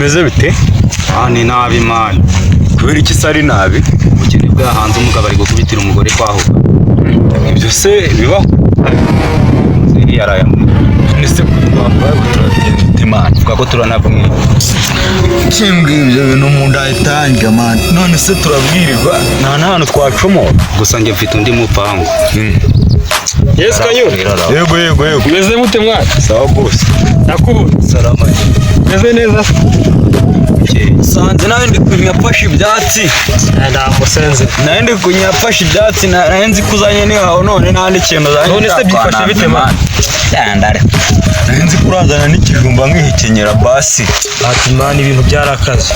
Bimeze bite? Ah, ni nabi man. Kubera iki se ari nabi? Ubukene bwa hanze, umugabo ari gukubitira umugore kwahuka. Ibyo se bibaho? Muzehe yaraye. Ese twambaye turagenda ute, man? Vuga ko turanabwiye. Kimbwira ibyo bintu mu nda itangira, man. None se turabwirirwa nta n'ahantu twacomora? Gusa njye mfite undi mupangu. Yes, Kanyu. Yego, yego, yego. Umeze mute, mwana? Sawa bose. Nakubona. Salama. Umeze neza? Sanze nawe ndi kunyapfasha ibyatsi. Nta musenze. Nawe ndi kunyapfasha ibyatsi, nawe nzi ko uzanye n'ihaho, none nta n'ikintu uzanye. None se byifashe bite, man? Yandare. Nawe nzi ko urazana n'ikijumba nkihekenyera basi. Ati man, ibintu byarakaze.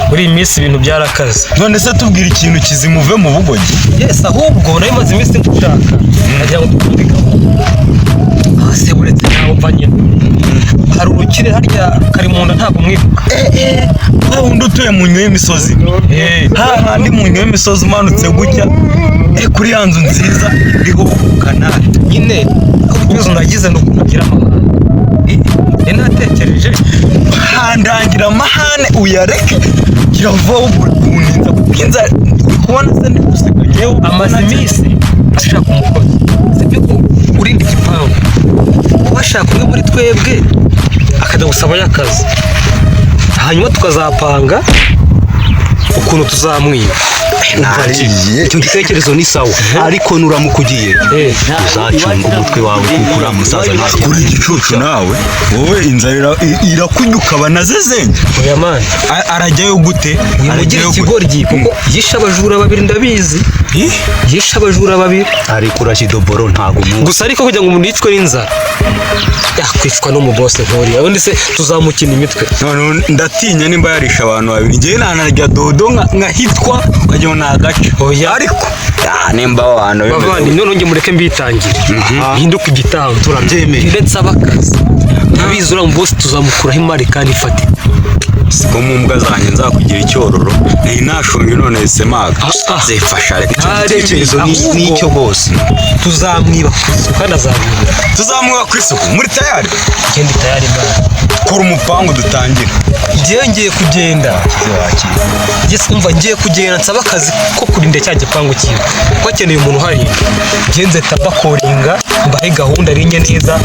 Muri iyi minsi ibintu byarakaze. None se tubwira ikintu kizima uve mu bugogi. Yes, ahubwo nayo maze iminsi ngushaka. Nagira ngo dukunde gahunda. Ah, se buretse nawe mva nyine. Hari urukire harya kari mu nda, ntabwo mwibuka. Wa wundi utuye mu nyuma y'imisozi. Hahandi mu nyuma y'imisozi umanutse gutya. Kuri ya nzu nziza iriho kanari. Nyine ikibazo nagize ni ukuntu agira amahane. Nari natekereje Handangira amahane uyareke. Gira vuba kuninza kuko inzara uri kubona se ndi guseka njyewe. Amaze iminsi ashaka umukozi, sibyo, ko urinda igipangu, kuba ashaka umwe muri twebwe akajya gusabayo akazi, hanyuma tukazapanga ukuntu tuzamwiba. Nariye. Icyo gitekerezo ni sawa, ariko nuramuka ugiye uzacunga umutwe wawe, kuko uriya musaza ntabwo Uri igicucu nawe, wowe inzara irakunyuka banazezenge. Oya man. Arajyayo gute? Wimugira Arajyayo gute? ikigoryi, kuko yishe abajura babiri, ndabizi. Yishe abajura babiri. Ariko urashya idoboro ntabwo umuzi. Gusa ariko kugira ngo umuntu yicwe n'inzara, yakwicwa n'umubose nk'uriya, ubundi se tuzamukina imitwe? None ndatinya nimba yarisha abantu babiri, njyewe nanarya dodo nkahitwa ukagira ngo ni agace. Oya. Ariko ya, nimba abo bantu bimeze Bavandi, none njye mureke mbitangire, hinduke igitambo. Turabyemeye. Ngende nsaba akazi, ndabizi uriya mubosi tuzamukuraho imari kandi ifatika. Siko mu mbwa zanjye nzakugira icyororo, nari nashonje none semaga. Ah, ah. Zifasha reka. Icyo gitekerezo Ahubwo- ni icyo rwose. Tuzamwiba ku isuku kandi azabibura. Tuzamuha ku isuku, muri tayari? Ngende tayari imana. Kora umupangu dutangire. Ngewe ngiye kugenda. Njye umva, ngiye kugenda nsaba akazi ko kurinda cya gipangu cyiwe, kuko akeneye umuntu uharinda. Ngenze tabakoringa mbahe gahunda rinye neza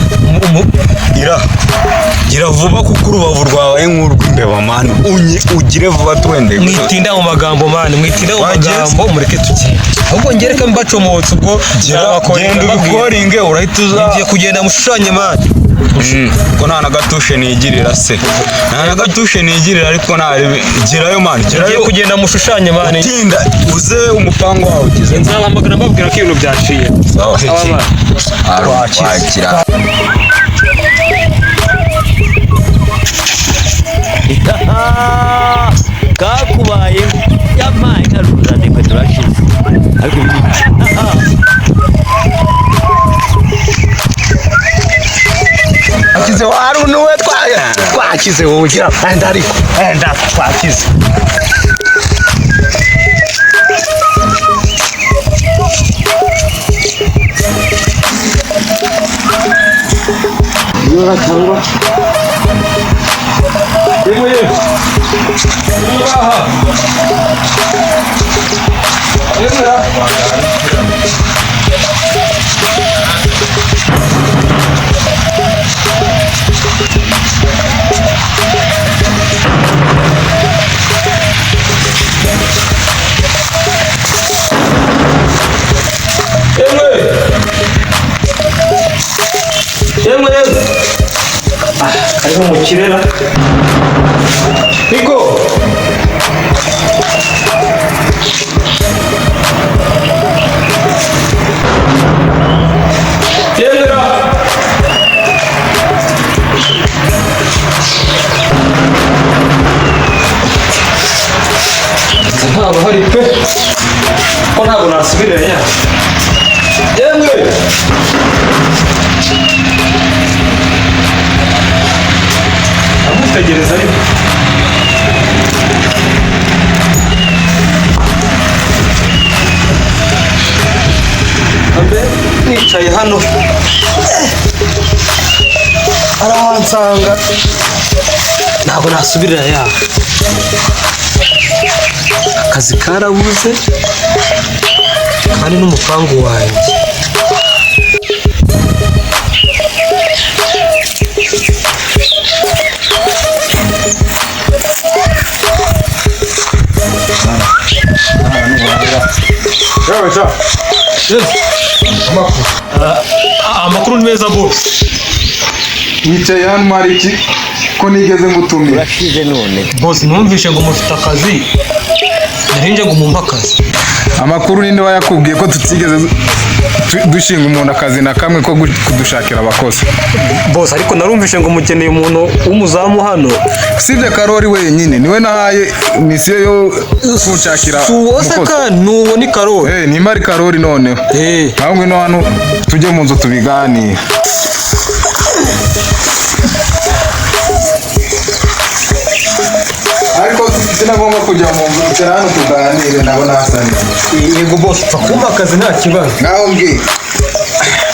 Ira gira vuba kuko urubavu rwawe nk'urw'imbeba, man, unye ugire vuba twende. Mwitinda mu magambo, man, mwitinda mu Wagiye se? magambo, mureke tugende. Ahubwo ngereka mbacomotse ubwo. Gira nzabakoringa genda mbabwira. ubikoringe urahita uza. Ngiye kugenda mushushanye, man. Ko nta na gatushe nigirira se, nta na gatushe nigirira, ariko nta gerayo, man. Ngiye Gerayo. kugenda mushushanye, man. Tinda uze umupangu wawe ugize. Nzabahamagara mbabwira ko ibintu byaciye. Sawa. Sawa, man. Twakira. Kakubayeho yamaye nkaruzandekwe turashize, ariko Twakize warunuwe, twakize wowe ugira enda, ariko enda twakize. Yemwe yemwe yemwe, ariho mu kirera niko. Yemwe ra. Ntabwo hari pe, ko ntabwo nasubiranya. Yemwe, amutegereza ariko abe nicaye hano arahansanga. Ntabwo nasubirira yaho. Akazi karabuze kandi n'umupangu wanjye. Yewe sha. Amakuru. Amakuru ni meza bose. Wicaye hano mari iki ko nigeze ngutumira? Urashize none. Bose, numvishe ngo mufite akazi, narinje ngo mumpe akazi. Amakuru ninde wayakubwiye ko tutigeze dushinga umuntu akazi na kamwe ko kudushakira abakozi? Bose, ariko narumvishe ngo mukeneye umuntu w'umuzamu hano. Usibye Karori wenyine niwe nahaye misiyo yo kunshakira Si uwo se? umukozi. Kandi n'uwo ni Karori. Eh, nimba ari Karori noneho. Eh. Nawe ngwino hano tujye mu nzu tubiganire. Ariko sinagomba kujya mu nzu, icara hano tuganire, ndabona hasa neza. Yego bose, upfa kumpa akazi nta kibazo. Ngaho mbwira,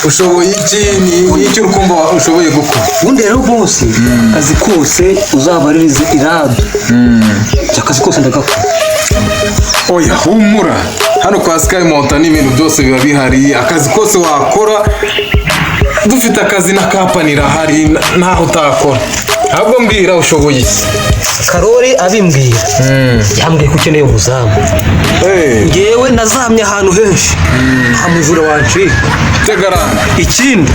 ushoboye iki? Ni iki uri kumva ushoboye gukora? Ubundi rero bose, akazi kose uzabaririze irado, akazi kose ndagakora. Oya, humura, hano kwa Sky Mountain ibintu byose biba bihari, akazi kose wakora dufite akazi na kampani irahari, ntaho utakora. Ahubwo mbwira, ushoboye iki? Karori abimbwira, yambwiye ko ukeneye umuzamu. Ngewe nazamye ahantu henshi, nta mujura wancika. Tegarana. Ikindi,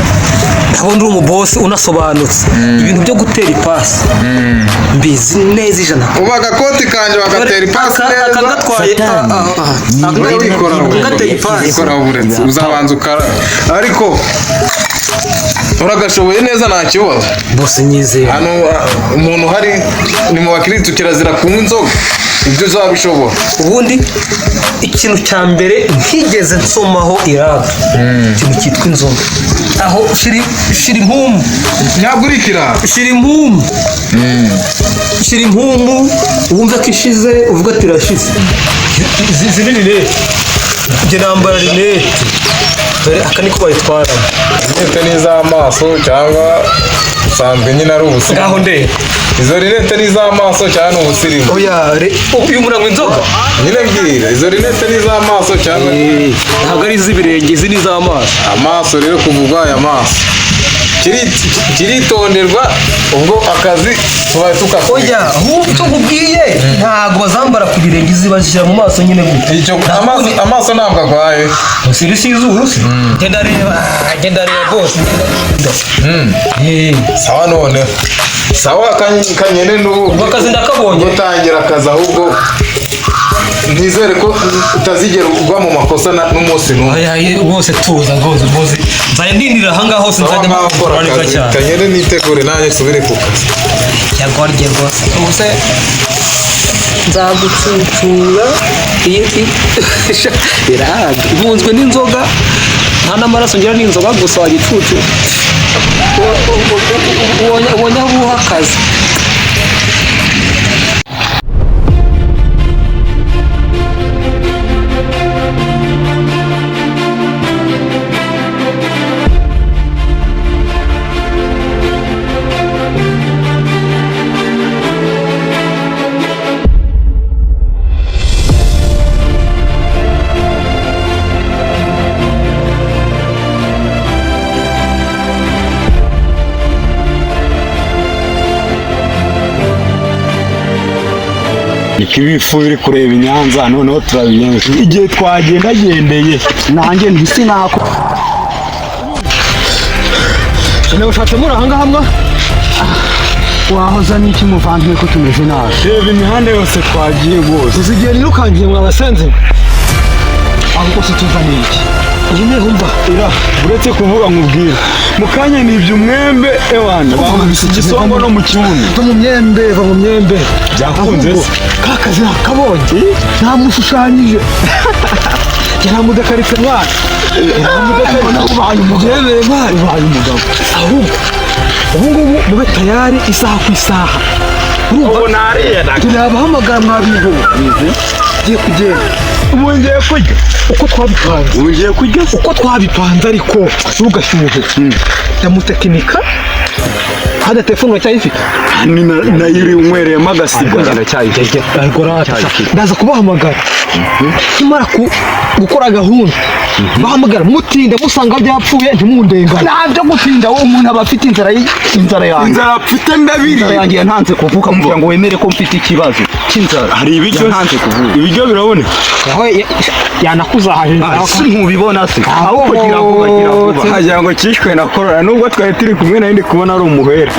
ndabona uri umubosi unasobanutse, ibintu byo gutera ipasi mbizi neza 100. Ubu agakoti kanjye bagatera ipasi Aka neza. gatwaye. Satani. Wowe wikoraho. Gateye ipasi. Wikoraho, buretse uzabanza ukarabe, ariko uragashoboye neza, nta kibazo. Bose, nyizeye. Hano umuntu uhari ni mu bakirisitu, kirazira kunywa inzoga, ibyo uzabishobora? Ubundi ikintu cya mbere ntigeze nsomaho irado, ikintu cyitwa inzoga, aho shira impumu. Ntabwo uri ikirara. Shira impumu, shira impumu, wumve ko ishize, uvuga ati irashize. Izi ni rinete, njye nambara rinete, dore aka niko bayitwaramo. Rinete ni iz'amaso cyangwa usanzwe nyine ari ubusirimu? Ngaho ndeba. Izo rinete ni iz'amaso cyangwa ni ubusirimu? Oya, uyu muranywa inzoga. Nyine mbwira, izo rinete ni iz'amaso cyangwa? Ntabwo ari iz'ibirenge, izi ni iz'amaso. Amaso rero, kuva urwaye amaso kiritonderwa, ubwo akazi tubaye tukakwiga. Oya, ahubwo icyo nkubwiye, ntabwo bazambara ku birenge, izi bazishyira mu maso nyine gutya. Icyo amaso ntabwo arwaye. Siri si izuru se, genda reba, genda reba rwose, genda. Sawa, noneho sawa, kanyene n'ubu. Ubwo akazi ndakabonye. Gutangira akazi, ahubwo nizere ko utazigera ugwa mu makosa n'umunsi n'umwe. Oya, rwose tuza, rwose rwose nzajya ndindira ahangaha hose. Sawa. Nzajya Ngaho kora mbikora neza akazi. cyane. Kanyene nitegure nanjye nsubire ku kazi. Yagorye rwose, ubu se nzagucucura iyi irahagije, nkunzwe n'inzoga, nta n'amaraso ngira, n'inzoga gusa wagicucu. Ubonye aho uha akazi. Niko ibifu biri kureba i Nyanza, noneho turabigenza igihe twagendagendeye nanjye ntisinako. Ushatse muri ahangaha mwa? Wahoza n'iki muvandimwe ko tumeze nabi? Reba imihanda yose twagiye rwose. Uzi igihe nirukangiye mwabasenze? Ahubwo se tuva n'iki? Nyine umva. Ira uretse kuvuga nkubwira, mu kanya nibye umwembe, ewana bankubise igisongo no mu kibuno. Va mu myembe, va mu myembe. Byakunze Ahubwo, se? Ka kazi nakabonye, namushushanyije, yaramudakaritse mwana, yaramudakaritse. Ubaye umugabo. Yemeye mwana. Ubaye umugabo. Ahubwo ubu ngubu mube tayari isaha ku isaha, urumva tunabahamagara mwabintu ngiye kugenda. Ubu ngiye kurya. Uko twabipanze. Ubu ngiye kurya. Uko twabipanze, ariko ntugashyuhe, ndamutekinika. Hada telefone uracyayifite? Ni nayo unywereyemo agasigara. Ndacyayifite. Ariko rata, ndaza kubahamagara nimara gukora gahunda, bahamagara mutinda musanga byapfuye, ntimundengane. Ntabyo gutinda, wowe umuntu aba afite inzara inzara yanjye. Inzara mfite ndabiri. Inzara yanjye yantanze kuvuka kugira ngo wemere ko mfite ikibazo cy'inzara. Hari ibiryo? Yantanze kuvuka. Ibiryo biraboneka? Aho yanakuzahaje. Si ntubibona se? Ahubwo gira vuba, gira vuba. Wagira ngo cyishwe na korora, nubwo twari turi kumwe nari ndi kubona ari umuhera.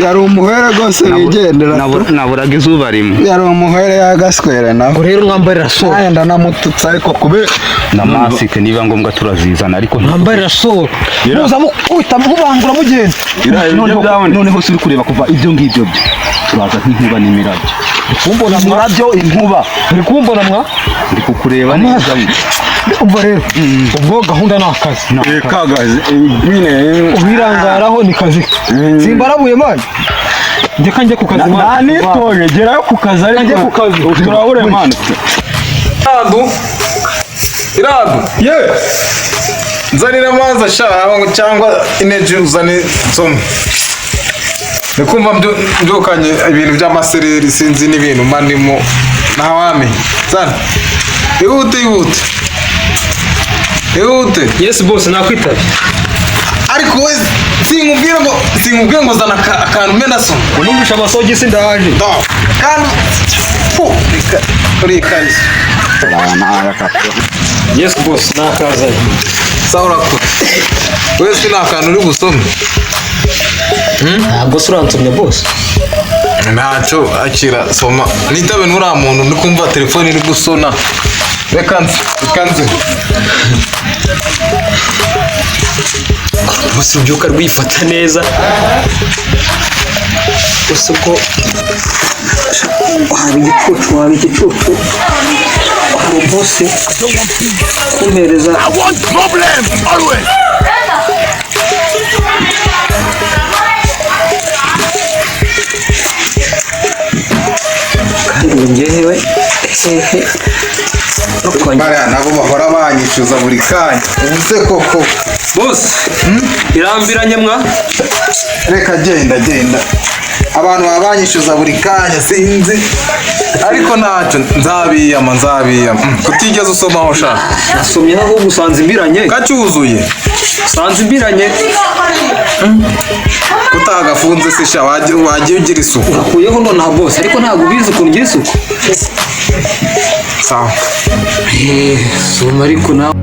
Yari umuhere rwose wigendera. Naburaga izuba rimwe. Yari umuhere yagaswera nawe. Ngo rero mwambarira soro. Nanjye ndanamututse ariko kubera Na masike niba ngombwa turazizana, ariko Mwambarira soro, muza mukubita mubangura mugenda. Iriya ibiryo noneho byaboneka? Noneho si uri kureba kuva ibyo ngibyo byo turaza nk'inkuba n'imirabyo. Kumbona mwa? Umurabyo, inkuba. Uri kumbona mwa? Ndi kukureba neza. Umva rero, ubwo gahunda ni akazi. Kagaze nyine. Ubirangaraho ni kazi, simbarabuye man, ndeka njye ku kazi. Nta nitoye, gerayo ku kazi ariko. Njye ku kazi. Turahure man. Iradu, iradu. Ye. Nzanira amazi ashaka cyangwa ineji, uzane nsome. Ndikumva mbyukanye ibintu by'amasereri, sinzi n'ibintu mba ndimo, ntawamenya. Zana ihute, ihute, ihute. Yes boss, nakwitabye. Ariko we sinkubwira ngo zana akantu mbe ndasoma. Unumvisha amasogisi, ndaje. Do. Kandi fu reka urikariso. Yes boss, nakazanye. Sawa, urakora. Wese ni akantu uri busome? Ntabwo se uransomya boss? Ntacyo, akira soma, nitabe n'uriya muntu. Ndi kumva telefone iri gusona. Reka nze, reka nze. Boss ubyuka rwifata neza gusa ubwo waba igicucu, waba igicucu, waba boss kumpereza. I want problems always. Kandi ubu njyewe hehe no kongera. Bariya nabo bahora banyishyuza buri kanya, ubu se koko? Boss, irambiranye mwa. Reka genda, genda. Abantu baba banyishyuza buri kanya, sinzi, ariko ntacyo, nzabiyama, nzabiyama. Kutigeze usomaho sha? Nasomye, ahubwo usanze imbiranye. Kacyuzuye. Usanze imbiranye. Kutagafunze se sha? Wagiye ugira isuku. Urakuyeho nonaha boss, ariko ntabwo ubizi ukuntu ugira isuku. Sawa. Soma ariko nawe.